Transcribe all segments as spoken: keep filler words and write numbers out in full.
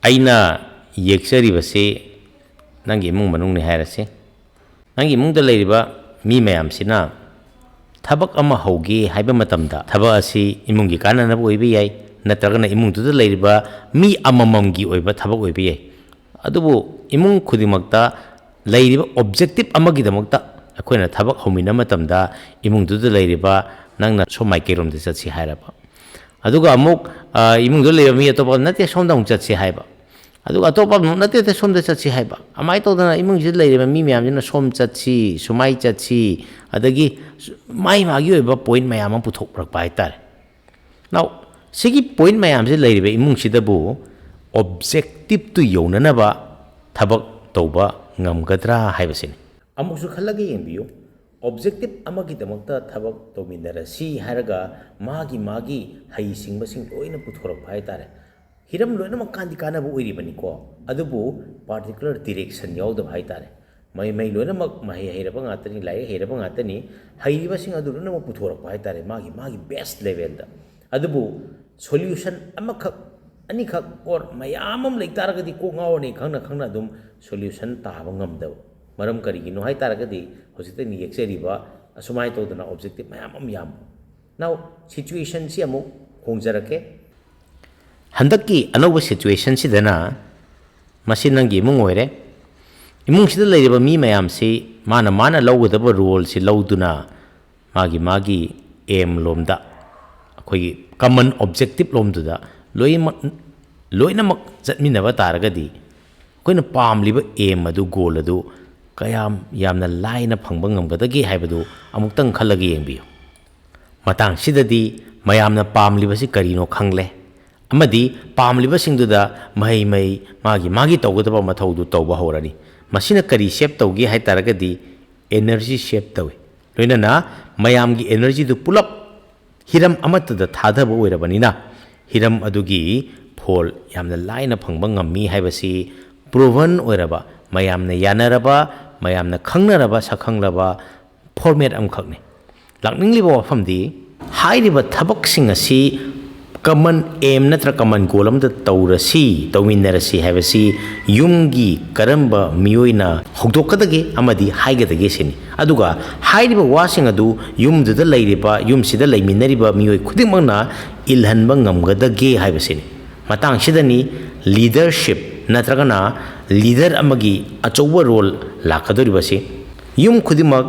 ꯑꯩꯅ ꯌꯦꯛꯆꯔꯤꯕꯁꯤ ꯅꯪꯒꯤ ꯏꯃꯨꯡ ꯃꯅꯨꯡꯅꯤ ꯍꯥꯏꯔꯁꯤ꯫ ꯅꯪꯒꯤ ꯏꯃꯨꯡꯗ ꯂꯩꯔꯤꯕ ꯃꯤ ꯃꯌꯥꯝꯁꯤꯅ ꯊꯕꯛ ꯑꯃ ꯍꯧꯒꯦ ꯍꯥꯏꯕ ꯃꯇꯝꯗ, ꯊꯕꯛ ꯑꯁꯤ ꯏꯃꯨꯡꯒꯤ ꯀꯥꯟꯅꯅꯕ ꯑꯣꯏꯕ ꯌꯥꯏ, ꯅꯠꯇ꯭ꯔꯒꯅ ꯏꯃꯨꯡꯗꯨꯗ ꯂꯩꯔꯤꯕ ꯃꯤ ꯑꯃꯃꯝꯒꯤ ꯑꯣꯏꯕ ꯊꯕꯛ ꯑꯣꯏꯕ ꯌꯥꯏ꯫ ꯑꯗꯨꯕꯨ ꯏꯃꯨꯡ ꯈꯨꯗꯤꯡꯃꯛꯇ ꯂꯩꯔꯤꯕ objective ꯑꯃꯒꯤꯗꯃꯛꯇ ꯑꯩꯈꯣꯏꯅ ꯊꯕꯛ ꯍꯧꯃꯤꯟꯅꯕ ꯃꯇꯝꯗ, ꯏꯃꯨꯡꯗꯨꯗ ꯂꯩꯔꯤꯕ ꯅꯪꯅ ꯁꯣꯝ ꯃꯥꯏꯀꯩꯔꯣꯝꯗ ꯆꯠꯁꯤ ꯍꯥꯏꯔꯕ, ꯑꯗꯨꯒ ꯑꯃꯨꯛ, ꯑ, ꯏꯃꯨꯡꯗ ꯂꯩꯕ ꯃꯤ ꯑꯇꯣꯞꯄ, "ꯅꯠꯇꯦ, ꯁꯣꯝꯗ ꯑꯃꯨꯛ ꯆꯠꯁꯤ" ꯍꯥꯏꯕ, ꯑꯗꯨꯒ ꯑꯇꯣꯞꯄ ꯑꯃꯨꯛ, "ꯅꯠꯇꯦ, ꯅꯠꯇꯦ, ꯁꯣꯝꯗ ꯆꯠꯁꯤ" ꯍꯥꯏꯕ, ꯑꯃꯥꯏꯅ ꯇꯧꯗꯅ ꯏꯃꯨꯡꯁꯤꯗ ꯂꯩꯔꯤꯕ ꯃꯤ ꯃꯌꯥꯝꯁꯤꯅ ꯁꯣꯝ ꯆꯠꯁꯤ, ꯁꯨꯃꯥꯏ ꯆꯠꯁꯤ, ꯑꯗꯒꯤ ꯁꯨ-, ꯃꯥꯏ ꯃꯥꯒꯤ ꯑꯣꯏꯕ point ꯃꯌꯥꯝ ꯑꯃ ꯄꯨꯊꯣꯛꯂꯛꯄ ꯍꯥꯏꯇꯥꯔꯦ꯫ Now, ꯁꯤꯒꯤ point ꯃꯌꯥꯝꯁꯤ ꯂꯩꯔꯤꯕ ꯏꯃꯨꯡꯁꯤꯗꯕꯨ objectiveꯇꯨ ꯌꯧꯅꯅꯕ ꯊꯕꯛ ꯇꯧꯕ ꯉꯝꯒꯗ꯭ꯔꯥ ꯍꯥꯏꯕꯁꯤꯅꯤ꯫ ꯑꯃꯨꯛꯁꯨ ꯈꯜꯂꯒ ꯌꯦꯡꯕꯤꯌꯨ, objective ꯑꯃꯒꯤꯗꯃꯛꯇ ꯊꯕꯛ ꯇꯧꯃꯤꯟꯅꯔꯁꯤ ꯍꯥꯏꯔꯒ ꯃꯥꯒꯤ ꯃꯥꯒꯤ ꯍꯩꯁꯤꯡꯕꯁꯤꯡ ꯂꯣꯏꯅ ꯄꯨꯊꯣꯔꯛꯄ ꯍꯥꯏꯇꯥꯔꯦ꯫ ꯍꯤꯔꯝ ꯂꯣꯏꯅꯃꯛ ꯀꯥꯟꯗꯤ ꯀꯥꯟꯅꯕ ꯑꯣꯏꯔꯤꯕꯅꯤꯀꯣ, ꯑꯗꯨꯕꯨ particular direction ꯌꯥꯎꯗꯕ ꯍꯥꯏꯇꯥꯔꯦ꯫ ꯃꯍꯩ ꯃꯍꯩ ꯂꯣꯏꯅꯃꯛ ꯃꯍꯩ ꯍꯩꯔꯕ ꯉꯥꯛꯇꯅꯤ, ꯂꯥꯏꯔꯤꯛ ꯍꯩꯔꯕ ꯉꯥꯛꯇꯅꯤ, ꯍꯩꯔꯤꯕꯁꯤꯡ ꯑꯗꯨ ꯂꯣꯏꯅꯃꯛ ꯄꯨꯊꯣꯔꯛꯄ ꯍꯥꯏꯇꯥꯔꯦ, ꯃꯥꯒꯤ ꯃꯥꯒꯤ best levelꯗ꯫ ꯑꯗꯨꯕꯨ solution ꯑꯃꯈꯛ, ꯑꯅꯤꯈꯛ, or ꯃꯌꯥꯝ ꯑꯃ ꯂꯩ ꯇꯥꯔꯒꯗꯤ ꯀꯣꯛ ꯉꯥꯎꯔꯅꯤ, ꯈꯪꯅ ꯈꯪꯅ ꯑꯗꯨꯝ solution ꯇꯥꯕ ꯉꯝꯗꯕ꯫ ꯃꯔꯝ ꯀꯔꯤꯒꯤꯅꯣ ꯍꯥꯏ ꯇꯥꯔꯒꯗꯤ, ꯍꯧꯖꯤꯛꯇ ꯑꯩꯅ ꯌꯦꯛꯆꯔꯤꯕ ꯑꯁꯨꯃꯥꯏꯅ ꯇꯧꯗꯅ objective ꯃꯌꯥꯝ ꯑꯃ ꯌꯥꯝꯕ꯫ Now, situationꯁꯤ ꯑꯃꯨꯛ ꯍꯣꯡꯖꯔꯛꯀꯦ꯫ ꯍꯟꯗꯛꯀꯤ ꯑꯅꯧꯕ situationꯁꯤꯗꯅ ꯃꯁꯤ ꯅꯪꯒꯤ ꯏꯃꯨꯡ ꯑꯣꯏꯔꯦ꯫ ꯏꯃꯨꯡꯁꯤꯗ ꯂꯩꯔꯤꯕ ꯃꯤ ꯃꯌꯥꯝꯁꯤ ꯃꯥꯅ ꯃꯥꯅ ꯂꯧꯒꯗꯕ roleꯁꯤ ꯂꯧꯗꯨꯅ ꯃꯥꯒꯤ ꯃꯥꯒꯤ aim ꯂꯣꯝꯗ, ꯑꯩꯈꯣꯏꯒꯤ common objective ꯂꯣꯝꯗꯨꯗ ꯂꯣꯏꯅꯃꯛ, ꯂꯣꯏꯅꯃꯛ ꯆꯠꯃꯤꯟꯅꯕ ꯇꯥꯔꯒꯗꯤ, ꯑꯩꯈꯣꯏꯅ ꯄꯥꯝꯂꯤꯕ aim ꯑꯗꯨ, goal ꯑꯗꯨ ꯀꯌꯥꯝ ꯌꯥꯝꯅ ꯂꯥꯏꯅ ꯐꯪꯕ ꯉꯝꯒꯗꯒꯦ ꯍꯥꯏꯕꯗꯨ ꯑꯃꯨꯛꯇꯪ ꯈꯜꯂꯒ ꯌꯦꯡꯕꯤꯌꯨ꯫ ꯃꯇꯥꯡꯁꯤꯗꯗꯤ ꯃꯌꯥꯝꯅ ꯄꯥꯝꯂꯤꯕꯁꯤ ꯀꯔꯤꯅꯣ ꯈꯪꯂꯦ, ꯑꯃꯗꯤ ꯄꯥꯝꯂꯤꯕꯁꯤꯡꯗꯨꯗ ꯃꯍꯩ ꯃꯍꯩ ꯃꯥꯒꯤ ꯃꯥꯒꯤ ꯇꯧꯒꯗꯕ ꯃꯊꯧꯗꯨ ꯇꯧꯕ ꯍꯧꯔꯅꯤ꯫ ꯃꯁꯤꯅ ꯀꯔꯤ save ꯇꯧꯒꯦ ꯍꯥꯏ ꯇꯥꯔꯒꯗꯤ, energy save ꯇꯧꯏ꯫ ꯂꯣꯏꯅꯅ ꯃꯌꯥꯝꯒꯤ energyꯗꯨ ꯄꯨꯂꯞ ꯍꯤꯔꯝ ꯑꯃꯠꯇꯗ ꯊꯥꯗꯕ ꯑꯣꯏꯔꯕꯅꯤꯅ, ꯍꯤꯔꯝ ꯑꯗꯨꯒꯤ ꯐꯣꯜ ꯌꯥꯝꯅ ꯂꯥꯏꯅ ꯐꯪꯕ ꯉꯝꯃꯤ ꯍꯥꯏꯕꯁꯤ proven ꯑꯣꯏꯔꯕ, ꯃꯌꯥꯝꯅ ꯌꯥꯅꯔꯕ, ꯃꯌꯥꯝꯅ ꯈꯪꯅꯔꯕ, ꯁꯛꯈꯪꯂꯕ format ꯑꯃꯈꯛꯅꯤ꯫ ꯂꯥꯛꯅꯤꯡꯂꯤꯕ ꯋꯥꯐꯝꯗꯤ, ꯍꯥꯏꯔꯤꯕ ꯊꯕꯛꯁꯤꯡ ꯑꯁꯤ ꯀꯃꯟ ꯑꯦꯝ ꯅꯠꯇ꯭ꯔ ꯀꯃꯟ ꯒꯣꯜ ꯑꯃꯗ ꯇꯧꯔꯁꯤ, ꯇꯧꯃꯤꯟꯅꯔꯁꯤ ꯍꯥꯏꯕꯁꯤ ꯌꯨꯝꯒꯤ ꯀꯔꯝꯕ ꯃꯤꯑꯣꯏꯅ ꯍꯧꯗꯣꯛꯀꯗꯒꯦ ꯑꯃꯗꯤ ꯍꯥꯏꯒꯗꯒꯦ ꯁꯤꯅꯤ꯫ ꯑꯗꯨꯒ ꯍꯥꯏꯔꯤꯕ ꯋꯥꯁꯤꯡ ꯑꯗꯨ ꯌꯨꯝꯗꯨꯗ ꯂꯩꯔꯤꯕ, ꯌꯨꯝꯁꯤꯗ ꯂꯩꯃꯤꯟꯅꯔꯤꯕ ꯃꯤꯑꯣꯏ ꯈꯨꯗꯤꯡꯃꯛꯅ ꯏꯜꯍꯟꯕ ꯉꯝꯒꯗꯒꯦ ꯍꯥꯏꯕꯁꯤꯅꯤ꯫ ꯃꯇꯥꯡꯁꯤꯗꯅꯤ ꯂꯤꯗꯔꯁꯤꯞ ꯅꯠꯇ꯭ꯔꯒꯅ ꯂꯤꯗꯔ ꯑꯃꯒꯤ ꯑꯆꯧꯕ ꯔꯣꯜ ꯂꯥꯛꯀꯗꯧꯔꯤꯕꯁꯤ꯫ ꯌꯨꯝ ꯈꯨꯗꯤꯡꯃꯛ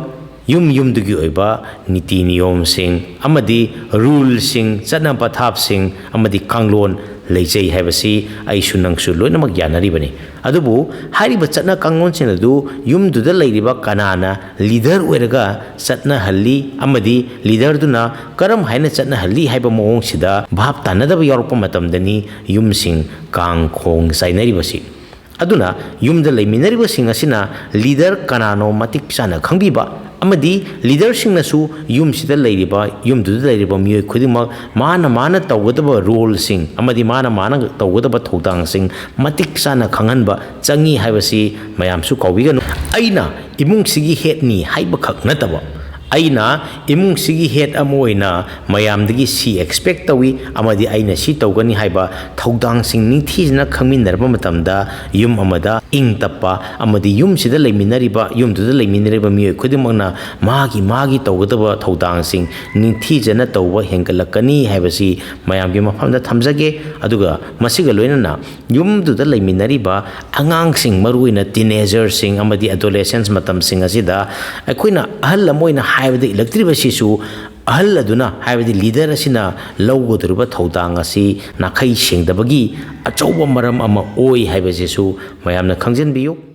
ꯌꯨꯝ ꯌꯨꯝꯗꯨꯒꯤ ꯑꯣꯏꯕ ꯅꯤꯇꯤ ꯅꯤꯌꯣꯝꯁꯤꯡ ꯑꯃꯗꯤ ꯔꯨꯜꯁꯤꯡ, ꯆꯠꯅ ꯄꯊꯥꯞꯁꯤꯡ ꯑꯃꯗꯤ ꯀꯥꯡꯂꯣꯟ ꯂꯩꯖꯩ ꯍꯥꯏꯕꯁꯤ ꯑꯩꯁꯨ ꯅꯪꯁꯨ ꯂꯣꯏꯅꯃꯛ ꯌꯥꯅꯔꯤꯕꯅꯤ꯫ ꯑꯗꯨꯕꯨ ꯍꯥꯏꯔꯤꯕ ꯆꯠꯅ ꯀꯥꯡꯂꯣꯟꯁꯤꯡ ꯑꯗꯨ ꯌꯨꯝꯗꯨꯗ ꯂꯩꯔꯤꯕ ꯀꯅꯥꯅ ꯂꯤꯗꯔ ꯑꯣꯏꯔꯒ ꯆꯠꯅꯍꯜꯂꯤ ꯑꯃꯗꯤ ꯂꯤꯗꯔꯗꯨꯅ ꯀꯔꯝ ꯍꯥꯏꯅ ꯆꯠꯅꯍꯜꯂꯤ ꯍꯥꯏꯕ ꯃꯑꯣꯡꯁꯤꯗ ꯚꯥꯞ ꯇꯥꯅꯗꯕ ꯌꯥꯎꯔꯛꯄ ꯃꯇꯝꯗꯅꯤ ꯌꯨꯝꯁꯤꯡ ꯀꯥꯡ ꯈꯣꯡ ꯆꯥꯏꯅꯔꯤꯕꯁꯤ꯫ ꯑꯗꯨꯅ ꯌꯨꯝꯗ ꯂꯩꯃꯤꯟꯅꯔꯤꯕꯁꯤꯡ ꯑꯁꯤꯅ ꯂꯤꯗꯔ ꯀꯅꯥꯅꯣ ꯃꯇꯤꯛ ꯆꯥꯅ ꯈꯪꯕꯤꯕ ꯑꯃꯗꯤ ꯂꯤꯗꯔꯁꯤꯡꯅꯁꯨ ꯌꯨꯝꯁꯤꯗ ꯂꯩꯔꯤꯕ, ꯌꯨꯝꯗꯨꯗ ꯂꯩꯔꯤꯕ ꯃꯤꯑꯣꯏ ꯈꯨꯗꯤꯡꯃꯛ ꯃꯥꯅ, ꯃꯥꯅ ꯇꯧꯒꯗꯕ ꯔꯣꯜꯁꯤꯡ ꯑꯃꯗꯤ ꯃꯥꯅ, ꯃꯥꯅ ꯇꯧꯒꯗꯕ ꯊꯧꯗꯥꯡꯁꯤꯡ ꯃꯇꯤꯛ ꯆꯥꯅ ꯈꯪꯍꯟꯕ ꯆꯪꯉꯤ ꯍꯥꯏꯕꯁꯤ ꯃꯌꯥꯝꯁꯨ ꯀꯥꯎꯕꯤꯒꯅꯨ꯫ ꯑꯩꯅ ꯏꯃꯨꯡꯁꯤꯒꯤ ꯍꯦꯠꯅꯤ ꯍꯥꯏꯕꯈꯛ ꯅꯠꯇꯕ, ꯑꯩꯅ ꯏꯃꯨꯡꯁꯤꯒꯤ ꯍꯦꯠ ꯑꯃ ꯑꯣꯏꯅ ꯃꯌꯥꯝꯗꯒꯤ ꯁꯤ ꯑꯦꯛꯁꯄꯦꯛ ꯇꯧꯏ ꯑꯃꯗꯤ ꯑꯩꯅ ꯁꯤ ꯇꯧꯒꯅꯤ ꯍꯥꯏꯕ ꯊꯧꯗꯥꯡꯁꯤꯡ ꯅꯤꯡꯊꯤꯖꯅ ꯈꯪꯃꯤꯟꯅꯔꯕ ꯃꯇꯝꯗ ꯌꯨꯝ ꯑꯃꯗ ꯏꯪ ꯇꯞꯄ ꯑꯃꯗꯤ ꯌꯨꯝꯁꯤꯗ ꯂꯩꯃꯤꯟꯅꯔꯤꯕ, ꯌꯨꯝꯗꯨꯗ ꯂꯩꯃꯤꯟꯅꯔꯤꯕ ꯃꯤꯑꯣꯏ ꯈꯨꯗꯤꯡꯃꯛꯅ ꯃꯥꯒꯤ, ꯃꯥꯒꯤ ꯇꯧꯒꯗꯕ ꯊꯧꯗꯥꯡꯁꯤꯡ ꯅꯤꯡꯊꯤꯖꯅ ꯇꯧꯕ ꯍꯦꯟꯒꯠꯂꯛꯀꯅꯤ ꯍꯥꯏꯕꯁꯤ ꯃꯌꯥꯝꯒꯤ ꯃꯐꯝꯗ ꯊꯝꯖꯒꯦ꯫ ꯑꯗꯨꯒ ꯃꯁꯤꯒ ꯂꯣꯏꯅꯅ ꯌꯨꯝꯗꯨꯗ ꯂꯩꯃꯤꯟꯅꯔꯤꯕ ꯑꯉꯥꯡꯁꯤꯡ, ꯃꯔꯨꯑꯣꯏꯅ ꯇꯤꯅꯦꯖꯔꯁꯤꯡ ꯑꯃꯗꯤ ꯑꯦꯗꯣꯂꯦꯁꯦꯟꯁ ꯃꯇꯝꯁꯤꯡ ꯑꯁꯤꯗ ꯑꯩꯈꯣꯏꯅ ꯑꯍꯜ ꯑꯃ ꯑꯣꯏꯅ ꯍꯥꯏꯕꯗ ꯏꯜꯂꯛꯇ꯭ꯔꯤꯕꯁꯤꯁꯨ ꯑꯍꯜ ꯑꯗꯨꯅ, ꯍꯥꯏꯕꯗꯤ ꯂꯤꯗꯔ ꯑꯁꯤꯅ ꯂꯧꯒꯗꯧꯔꯤꯕ ꯊꯧꯗꯥꯡ ꯑꯁꯤ ꯅꯥꯈꯩ ꯁꯦꯡꯗꯕꯒꯤ ꯑꯆꯧꯕ ꯃꯔꯝ ꯑꯃ ꯑꯣꯏ ꯍꯥꯏꯕꯁꯤꯁꯨ ꯃꯌꯥꯝꯅ ꯈꯪꯖꯤꯟꯕꯤꯌꯨ꯫